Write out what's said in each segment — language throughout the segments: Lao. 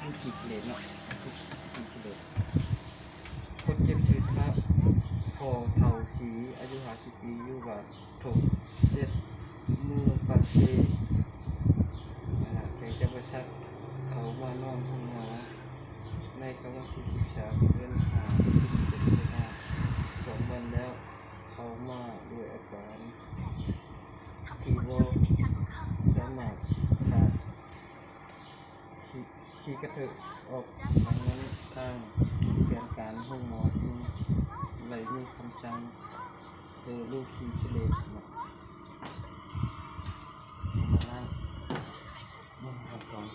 ຂີ້ເສລດເນາະ ຂີ້ເສລດ. ຄົນເຈັບຊື່ ທະ ພໍ່ເຖົ້າສີ ອາຍຸຫ້າສິບປີ ຢູ່ບ້ານທົ່ງເຈັດ ເມືອງປາກເຊ ແຂວງຈຳປາສັກ ເຂົ້າມານອນໂຮງໝໍໃນຄ່ຳວັນທີສິບສາມ ເດືອນຫ້າ ປີສອງພັນຊາວຫ້າ ສອງວັນແລ້ວ. ເຂົ້າມາດ້ວຍອາການທີ່ບໍ່ສາມາດຂາດ ຂີ້ກະເທີອອກ. ດັ່ງນັ້ນ ທາງແຜນການໂຮງໝໍຈຶ່ງໄດ້ມີຄຳສັ່ງໃຫ້ເລີກຂີ້ເສລດເນາະ. ເອົາມາລ້າງ ລ້າງກ່ອນ.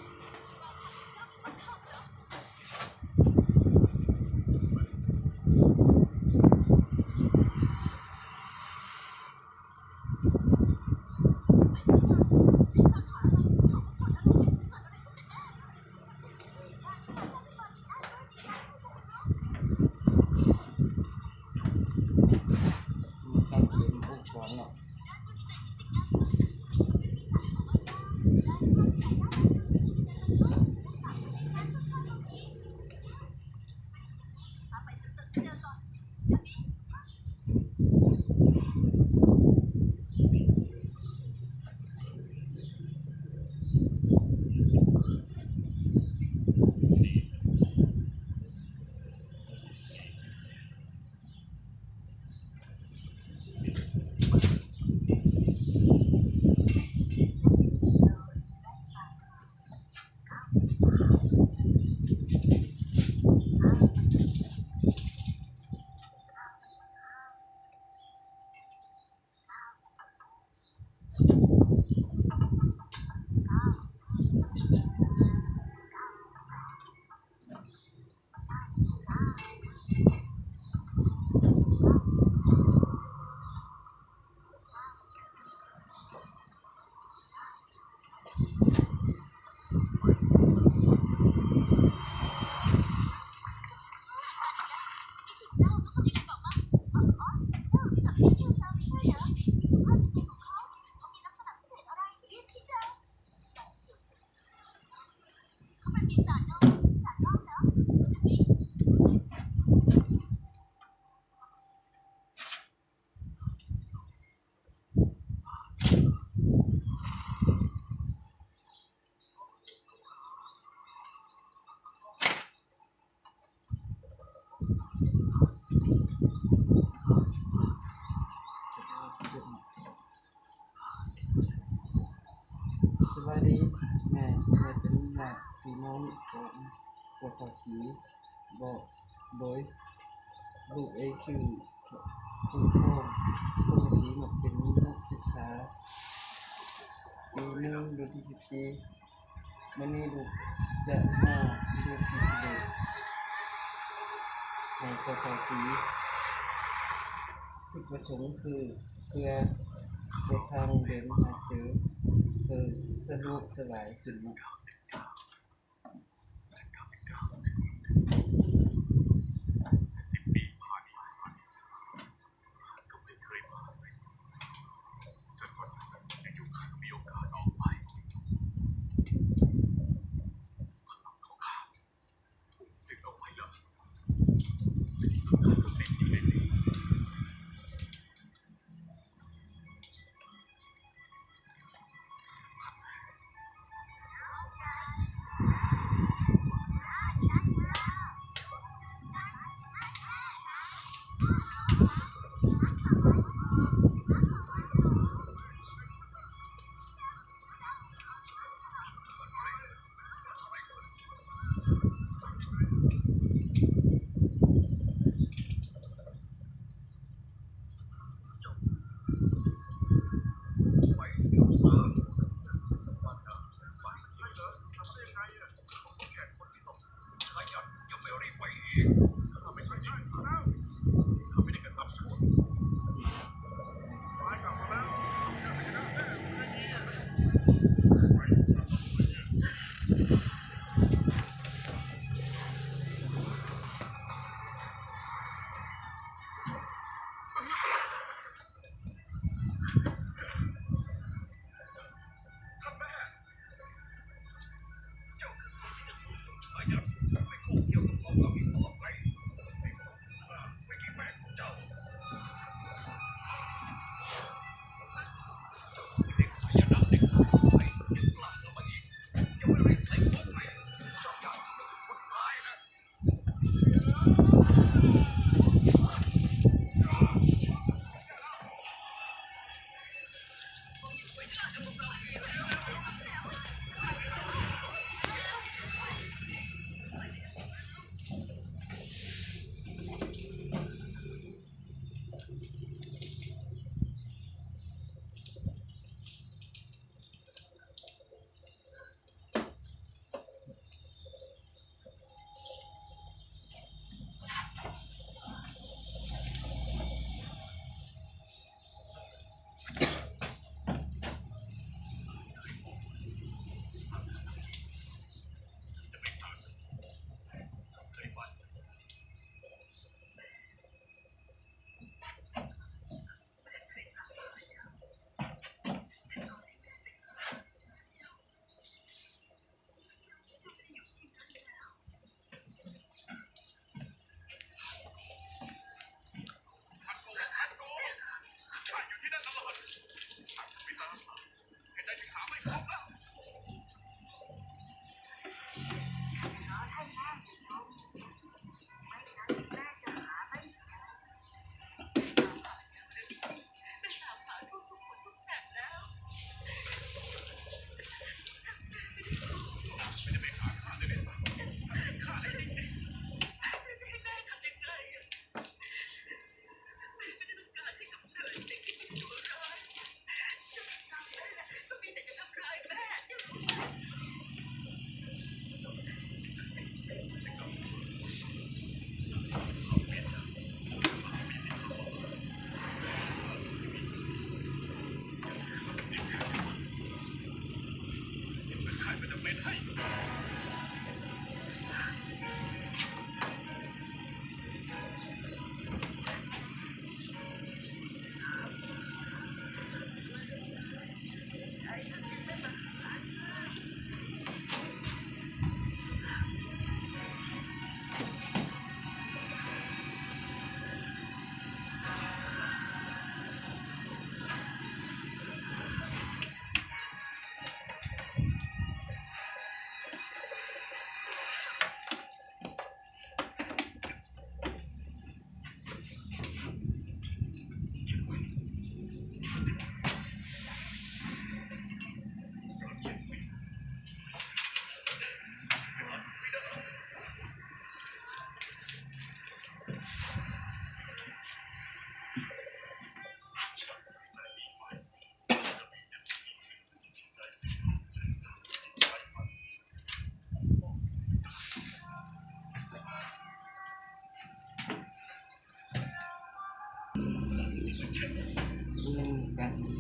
ສະບາຍດີແມ່ ແມ່ເປັນຍາດພີ່ນ້ອງຂອງ ໂຕເຖົ້າສີບໍ? ໂດຍ ລູກເອງຊື່ ໂຕເຖົ້າສີ ເປັນນັກສຶກສາປີໜຶ່ງ ເດືອນທີສິບສີ່. ມື້ນີ້ລູກຈະມາເຮັດພິທີໃຫ້ໂຕເຖົ້າສີ. ຈຸດປະສົງຄືເພື່ອເຮັດທາງເດີນຫາເຈີ ເພື່ອສະດວກສະບາຍຂຶ້ນເນາະ.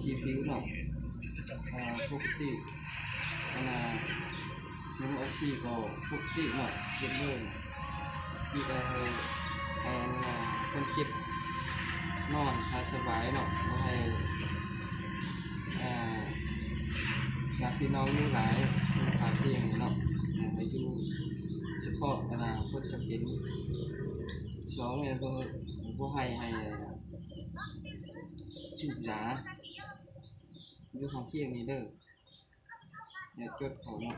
ຣີວິວເນາະ ອາ ປົກກະຕິ ອັນນ່າ ເງິນອອກຊີກໍປົກກະຕິເນາະ ເຮັດເລີຍ ມີແຕ່ໃຫ້ ໃຫ້ອັນນ່າ ຄົນເຈັບນອນໃຫ້ສະບາຍເນາະ ບໍ່ໃຫ້ ອາ ຍາດພີ່ນ້ອງຢູ່ຫຼາຍ ມີຄ່າຕຽງເນາະ ໃຫ້ຢູ່ສະເພາະອັນນ່າ ຄົນຈຳເປັນ. ສອງແມ່ນບໍ່ ບໍ່ໃຫ້ ໃຫ້ສູບຢາຢູ່ຂ້າງຄຽງນີ້ເດີ. ແລ້ວຈົດເອົາເນາະ